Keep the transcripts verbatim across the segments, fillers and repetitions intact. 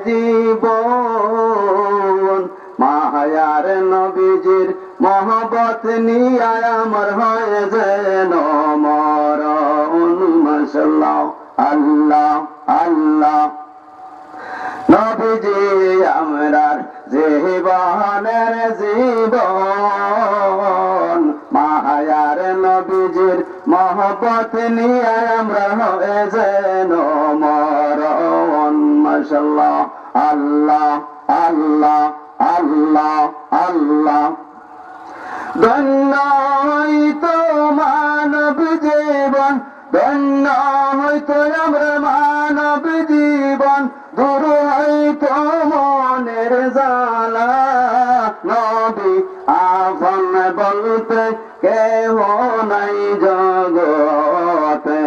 জীবন। মায়ার নবীজির মহব্বত নিয়া আমরা হয় যেন মরণ। মাশাআল্লাহ, আল্লাহ, আল্লাহ। নবীজি আমরার জীবনের জীবন, মায়ার নবীজির মহব্বত নিয়া আমরা হয় যেন মরণ। মাশাআল্লাহ, আল্লাহ, আল্লাহ, আল্লাহ, আল্লাহ। ধন্য হইতো মানব জীবন, ধন্য হইতো আমরা মানব জীবন, দূর হইতো মনের জ্বালা। নবী আপন বলতে কেহ নাই জগতে।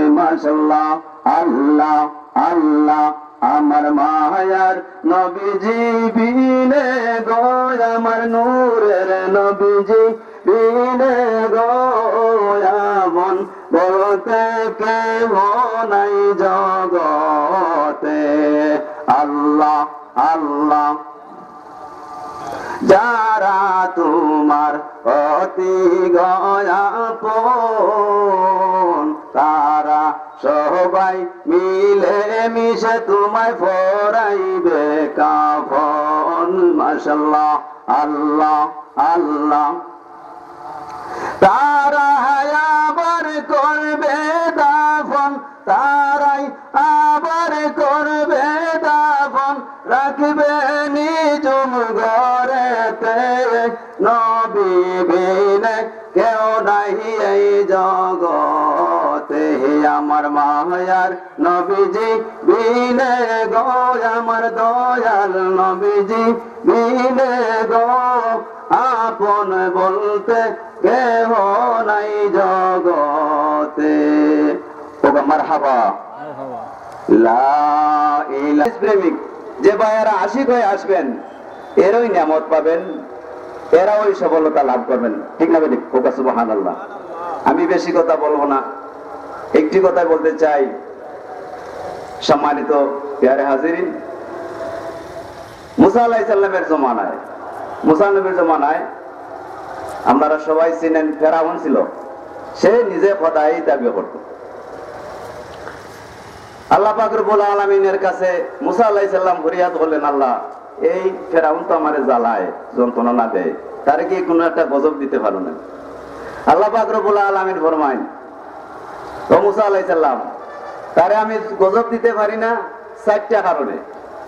মাশাআল্লাহ, আল্লাহ, আল্লাহ। আমার মায়ার নবীজি বিনে গো, আমার নূরের নবীজি বিনে গো, আপন বলতে কেহ নাই জগতে। আল্লাহ, আল্লাহ। যারা তোমার অতি গয়াপন, তারা সবাই মিলে মিশে তোমায় পরাইবে কাফন। মাশাআল্লাহ, আল্লাহ, আল্লাহ। তারা আবার করবে দাফন, তারাই আবার করবে দাফন, রাখবে নিজুম ঘরেতে। নবী বিনে কেউ নাই এই জগতে। আমার মায়ার নবীজি বিনে গো, আমার দয়াল নবীজি বিনে গো, আপন বলতে কেহ নাই জগতে। ওগো মারহাবা। লা ইলাহা। প্রেমিক যে ভাইয়ারা আশিক হয়ে আসবেন, এরাই নিয়ামত পাবেন, এরাই সফলতা লাভ করবেন। ঠিক না বেঠিক? ওগো সুবহানাল্লাহ। আমি বেশি কথা বলবো না, একটি কথাই বলতে চাই, সম্মানিত প্রিয় হাজিরিন। মুসা আলাইহিস সালামের জমানায়, মুসা নবীর জমানায় আপনারা সবাই চিনেন, ফেরাউন ছিল, সে নিজে খোদাই দাবি করত। আল্লাহ পাক রব্বুল আলামিনের কাছে মুসা আলাইহিস সালাম ফরিয়াদ করলেন, "আল্লাহ, এই ফেরাউন তো আমারে জ্বালায়, যন্ত্রণা না দেয়, তারে কি কোনো একটা গজব দিতে পারো না?" আল্লাহ পাক রব্বুল আলামিন ফরমাইন, "ও মুসা আলাইহিস সালাম, তারে আমি গজব দিতে পারি না চারটা কারণে।"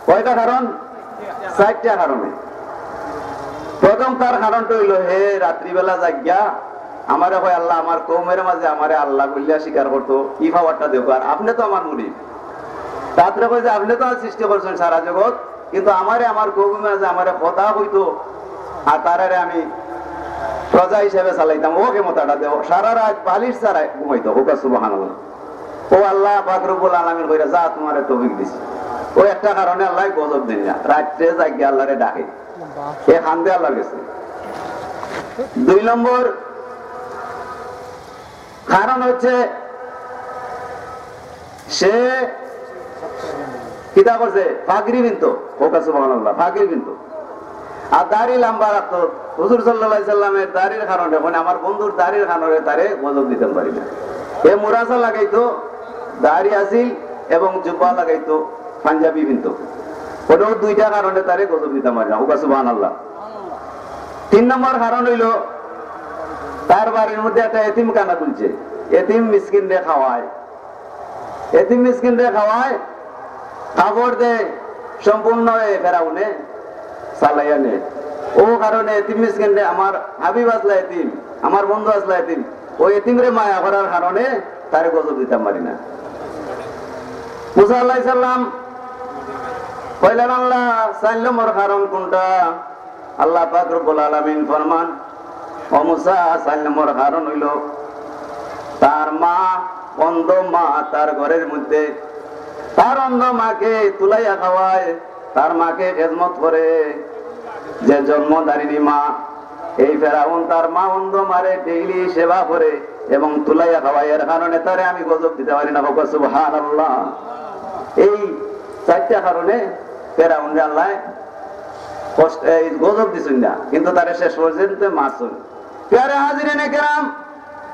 কয়টা কারণ? চারটা কারণে। প্রথম তার কারণটা হইল, হে রাত্রিবেলা জাগিয়া আমারে কয়, "আল্লাহ, আমার কওমের মাঝে আমারে আল্লাহ বলিয়া স্বীকার করতো, ই পাওয়ারটা দেউক্কা, আর আপনে তো আমার মুরিদ।" রাত্রে কয় যে, "আপনে তো আর সৃষ্টি করছেন সারা জগৎ, কিন্তু আমারে আমার কওমের মাঝে আমারে খোদা কইতো, আর তারারে আমি প্রজা হিসাবে চালাইতাম, ও ক্ষমতাটা দেও।" সারা রাত বালিশ ছাড়া ঘুমাইতো। ওগো সুবহানাল্লাহ। ও আল্লাহ পাক রব্বুল আলামিন কইরা, "যা, তোমারে তৌফিক দিছি।" ও একটা কারণে আল্লাহ গজব দেন না, রাত্রে জাগিয়া আল্লাহরে ডাকে, এ কান্দে আল্লাহর কাছে। দুই নম্বর কারণ হচ্ছে সে কিতা করছে? পাগড়ি পিনতো। ওগো সুবহানাল্লাহ, পাগড়ি পিনতো। আর দাড়ি লম্বা রাখতো। হুজুর সাল্লাল্লাহু আলাইহি সাল্লামের দাড়ির কারণে, মানে আমার বন্ধুর দাড়ির কারণে তারে গজব দিতাম পারি না। এ মুরাসা লাগাইতো, দাড়ি আছিল এবং জুব্বা লাগাইতো, পাঞ্জাবি পিনতো। ওটাও দুইটা কারণে তারে গজব দিতাম পারি না। ওগো সুবহানাল্লাহ। তিন নম্বর কারণ হইল, তার বাড়ির মধ্যে একটা এতিমখানা খুলছে, এতিম মিসকিনরে খাওয়ায়, এতিম মিসকিনরে খাওয়ায়, কাপড় দেয়, সম্পূর্ণ এ ফেরাউনে চালাইয়া নেয়। ও কারণে এতিম মিসকিনরে, আমার হাবিব আসলা এতিম, আমার বন্ধু আসলা এতিম, ও এতিমরে মায়া করার কারণে তারে গজব দিতাম পারি না। মুসা আলাইহিস সালাম কইলেন, "আল্লাহ, চার নম্বর কারণ কোনটা?" আল্লাহ পাক রব্বুল আলামিন ফরমান, "ও মুসা, চার নম্বর কারণ হইল, তার মা অন্ধ মা, তার ঘরের মধ্যে তার অন্ধ মাকে তুলাইয়া খাওয়ায়, তার মাকে খেদমত করে, যে জন্মধারিণী মা।" এই ফেরাউন তার মা অন্ধ মারে ডেইলি সেবা করে এবং তুলাইয়া খাওয়ায়, এর কারণে তারে আমি গজব দিতে পারি না। ওগো সুবহানাল্লাহ। এই চাইরটা কারণে ফেরাউনরে আল্লায় কষ্ট, এই গজব দিছইন না, কিন্তু তারে শেষ পর্যন্ত মারছইন। প্যারা হাজিরিনে কেরাম,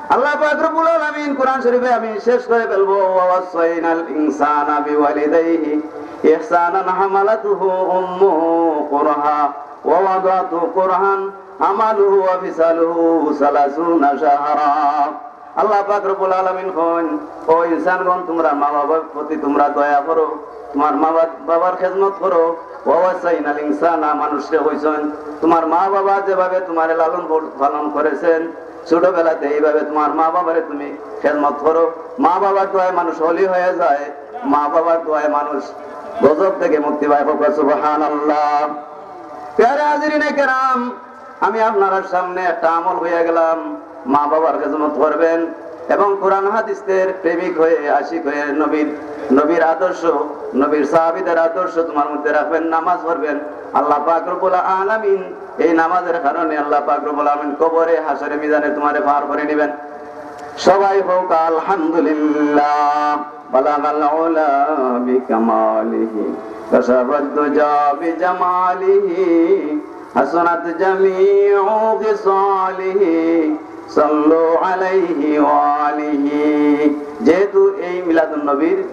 আল্লাহ পাক রব্বুল আলামিন কোরআন শরীফে, আমি শেষ করে ফেলবো, "ওয়া ওয়াসাইনাল ইনসানা বিওয়ালিদাইহি ইহসানান হামালাতুহু উম্মুহু কুরহা ওয়া ওয়াদাআতহু কুরহান হামালুহু ওয়া ফিসালুহু সালাসুনা শাহরা।" আল্লাহ পাক রব্বুল আলামিন কইন, "ও ইনসানগণ, তোমরা মা বাবার প্রতি তোমরা দয়া করো, তোমার মা বা-, বাবার খেদমত করো।" ওয়া ওয়াসাইনাল ইনসানা, মানুষরে কইছইন, তোমার মা বাবা যেভাবে তোমারে লালন পো-, পালন করেছেন, ছোটবেলাতে এইভাবে তোমার মা বাবারে তুমি খেদমত করো। মা বাবার দোয়ায় মানুষ অলি হয়ে যায়, মা বাবার দোয়ায় মানুষ গজব থেকে মুক্তি পায়। বলুন সুবহানাল্লাহ। প্যারা হাজিরিনে কেরাম, আমি আপনারার সামনে একটা আমল হইয়া গেলাম, মা বাবার খেদমত করবেন এবং কোরআন হাদিসের প্রেমিক হয়ে, আশিক হয়ে, নবীর, নবীর আদর্শ, নবীর সাহাবীদের আদর্শ তোমার মধ্যে রাখবেন, নামাজ পড়বেন। আল্লাহ পাক রব্বুল আলামিন এই নামাজের কারণে আল্লাহ পাক রব্বুল আলামিন কবরে, হাশরে, মিজানে তোমারে পার করে নিবেন। সবাই হোক আলহামদুলিল্লাহ। বালাগাল উলা বিকামালিহি, কাশাফাদ দুজা বিজামালিহি, হাসুনাত জামিউ খিসালিহি, সাল্লু আলাইহি ওয়া আলিহি। যেহেতু এই মিলাদুন নবীর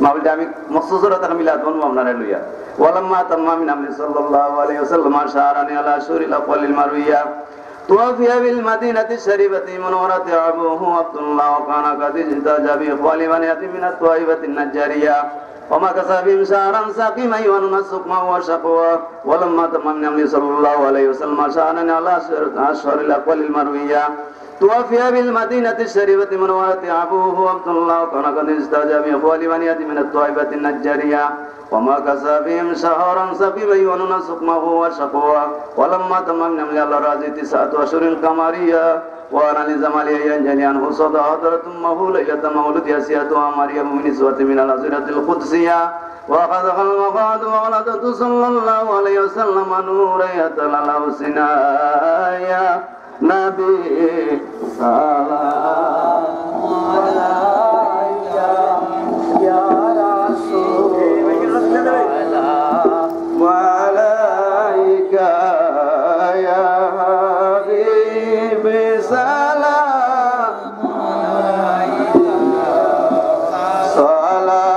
মাহফিলটা আমি মখসুস করি তার মিলাদ বলবো আপনারা লইয়া। ওয়ালাম্মা তাম্মা মিন আমরি সাল্লাল্লাহু আলাইহি ওয়াসাল্লাম শাহরানি আলা শুরিল আকওয়ালিল মারউইয়া। توفي بالمدينة الشريفة المنورة أبوه عبد الله، وكان قد اجتاز بإخوان بني من الطائفة النجارية، ومكث بهم شهرا سقيما يعانون سقمه وشقواه، ولما تم من حمله صلى الله عليه وسلم شهرا على أشهر الأقوال المروية. توفي بالمدينة الشريفة المنورة أبوه عبد الله، وكان قد اجتاز بإخوان بني من الطائفة النجارية. ومكث بهم شهرا سقيما يعانون سقمه وشقواه، ولما تم من حمله على رأسه تسعة أشهر قمرية، وعان لزمانه أن ينجلي عنه صدى حضرة أمه ليلة مولده آسية مريم من نسوة من الحظيرة القدسية، وأخذها المخاض وولدته صلى الله عليه وسلم نورا يتلألأ سناياه. نبي سلام عليك يا رسول الله، وعليك يا حبيب سلام عليك،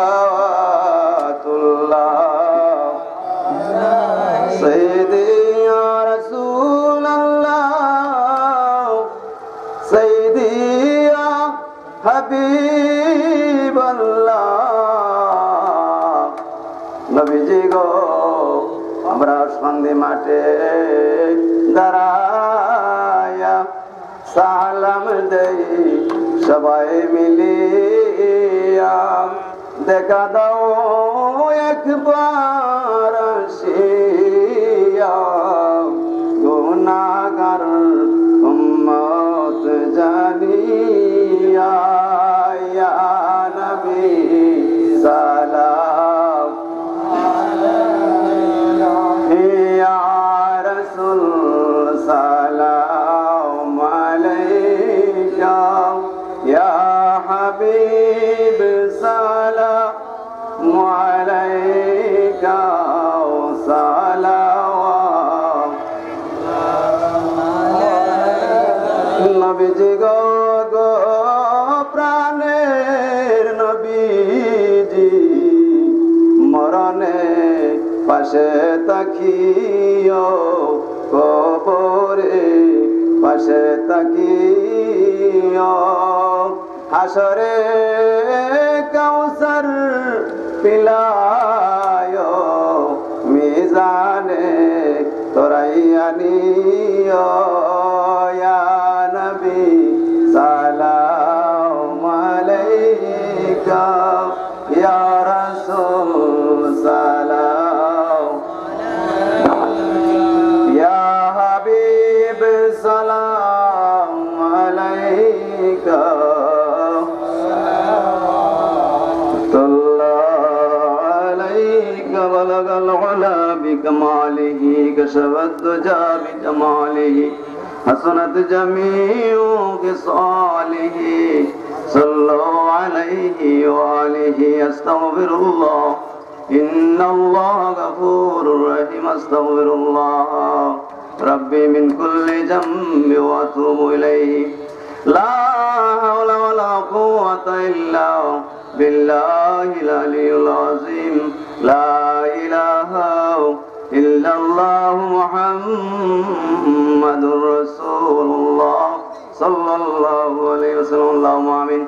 صلوات الله سيدي يا رسول الله، سيدي يا حبيب الله। নবীজি গো, আমরা সন্ধি মাঠে দাঁড়াইয়া সালাম দেই সবাই মিলিয়া, দেখা দাও একবার আসিয়া, গুনাহগার উম্মত জানিয়া। ইয়া নবী সালাম, ইয়া রাসূল সালাম আলাইকা, ইয়া হাবিব সালাম আলাইকা, সালাওয়াত। নবীজি গো, গো প্রাণের নবীজি, মরণে পাশে থাকিও, কবরে পাশে থাকিও, হাশরে কাউসার পিলায়ো, মিজানে তরাইয়া নিও। ইয়া নবী সালাম আলাইকা, ইয়া রাসূল সালাম, ইয়া হাবিব সালাম আলাইকা। সাল্লাল্লাহু আলাইকা, বালাগাল উলা বিকামালিহি, কাশাফাদ দুজা বিজামালিহি, হাসুনাত জামিউ খিসালিহি, সাল্লু আলাইহি ওয়া আলিহি। আস্তাগফিরুল্লাহ। إن الله غفور رحيم. أستغفر الله ربي من كل ذنب وأتوب إليه. لا حول ولا قوة إلا بالله العلي العظيم. لا إله إلا الله محمد رسول الله صلى الله عليه وسلم. اللهم آمين.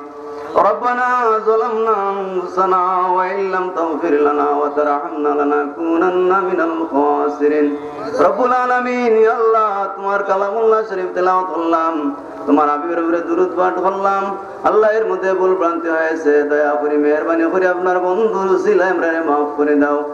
ربنا ظلمنا أنفسنا وإن لم تغفر لنا وترحمنا لنكونن من الخاسرين. রব্বুল আলামিন, ইয়া আল্লাহ, তোমার কালামুল্লাহ শরীফ তেলাওয়াত করলাম, তোমার হাবিবের উপরে দুরূদ পাঠ করলাম। আল্লাহ, এর মধ্যে ভুল ভ্রান্তি হয়েছে, দয়া করি, মেহেরবানি করি আপনার বন্ধুর উসিলায় আমরারে মাফ করে দাও।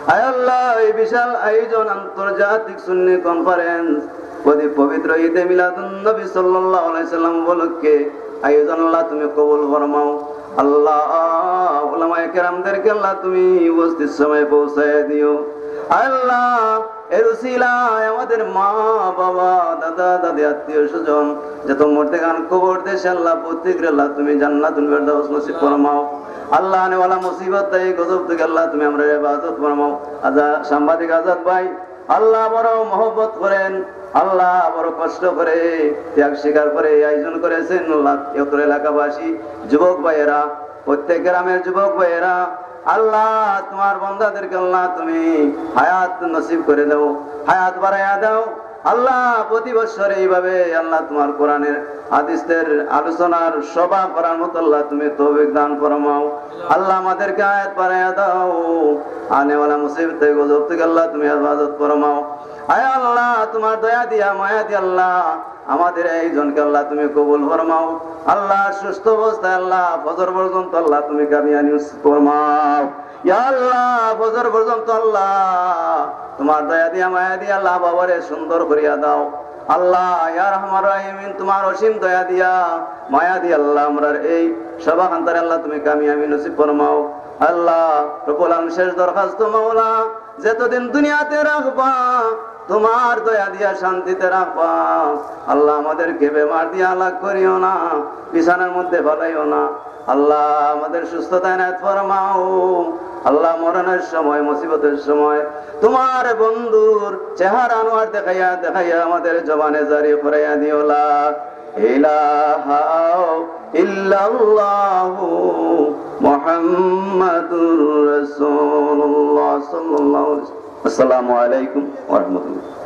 আয় আল্লাহ, এই বিশাল আয়োজন, আন্তর্জাতিক সুন্নি কনফারেন্স, পবি-, পবিত্র ঈদে মিলাদুন নবী সাল্লাল্লাহু আলাইহি সাল্লাম উপলক্ষে আয়োজন, আল্লাহ, তুমি কবুল ফরমাও। আল্লাহ, উলামায়ে কেরামদেরকে, আল্লাহ, তুমি উপস্থিত সময়ে পৌঁছায় দিও। আল্লাহ, এর উসিলায় আমাদের মা, বাবা, দাদা, দাদি, আত্মীয় স্বজন, যত মুর্দেগান কবর দেশে, আল্লাহ, প্রত্যেকরে, আল্লাহ, তুমি জান্নাতুল ফেরদাউস নসিব ফরমাও। আল্লাহ, আনেওয়ালা মুসিবত, এই গজব থেকে, আল্লাহ, তুমি আমরারে হেফাজত ফরমাও। আজা-, সাংবাদিক আজাদ ভাই, আল্লাহ বড় মহব্বত করেন, আল্লাহ বড় কষ্ট করে, ত্যাগ স্বীকার করে এই আয়োজন করেছেন। আল্লাহ, অত্র এলাকাবাসী, যুবক ভাইয়েরা, প্রত্যেক গ্রামের যুবক ভাইয়েরা, আল্লাহ, তোমার বান্দাদেরকে, আল্লাহ, তুমি হায়াত নসিব করে দাও, হায়াত বাড়াইয়া দাও। আল্লাহ, প্রতি বছর এইভাবে, আল্লাহ, তোমার কোরআনের হাদিসের আলোচনার সভা করার মতো, আল্লাহ, তুমি তৌফিক দান ফরমাও। আল্লাহ, আমাদেরকে হায়াত বাড়াইয়া দাও, আনেওয়ালা মুসিবত থেকে, গজব থেকে, আল্লাহ, তুমি হেফাজত ফরমাও। আয় আল্লাহ, তোমার দয়া দিয়া, মায়া দিয়া, আল্লাহ, আমাদের এই আয়োজনকে, আল্লাহ, তুমি কবুল ফরমাও। আল্লাহ, সুস্থ অবস্থায়, আল্লাহ, ফজর পর্যন্ত, আল্লাহ, তুমি কামিয়াবি নসিব ফরমাও। ইয়া আল্লাহ, ফজর পর্যন্ত, আল্লাহ, তোমার দয়া দিয়া, মায়া দিয়া, আল্লাহ, বাবারে সুন্দর করিয়া দাও। আল্লাহ, ইয়া রহমান রাহিমিন, তোমার অসীম দয়া দিয়া, মায়া দিয়া, আল্লাহ, আমরার এই সভা খান্তারে, আল্লাহ, তুমি কামিয়াবি নসিব ফরমাও। আল্লাহ রব্বুল আলামিন, শেষ দরখাস্ত, মাওলা, যতদিন দুনিয়াতে রাখবা, তোমার দয়া দিয়া শান্তিতে রাখবা। আল্লাহ, আমাদেরকে বেমার দিয়া হালাক করিও না, বিছানার মধ্যে ফালাইও না। আল্লাহ, আমাদের সুস্থতা এনায়েত ফরমাও। আল্লাহ, মরণের সময়, মুসিবতের সময় তোমার বন্ধুর চেহারা আনোয়ার দেখাইয়া দেখাইয়া আমাদের জবানে জারি করাইয়া দিও। লা ইলাহা ইল্লাল্লাহু মুহাম্মাদুর রাসূলুল্লাহ সাল্লাল্লাহু আলাইহি ওয়াসাল্লাম। আসসালামু আলাইকুম ওয়া রাহমাতুল্লাহ।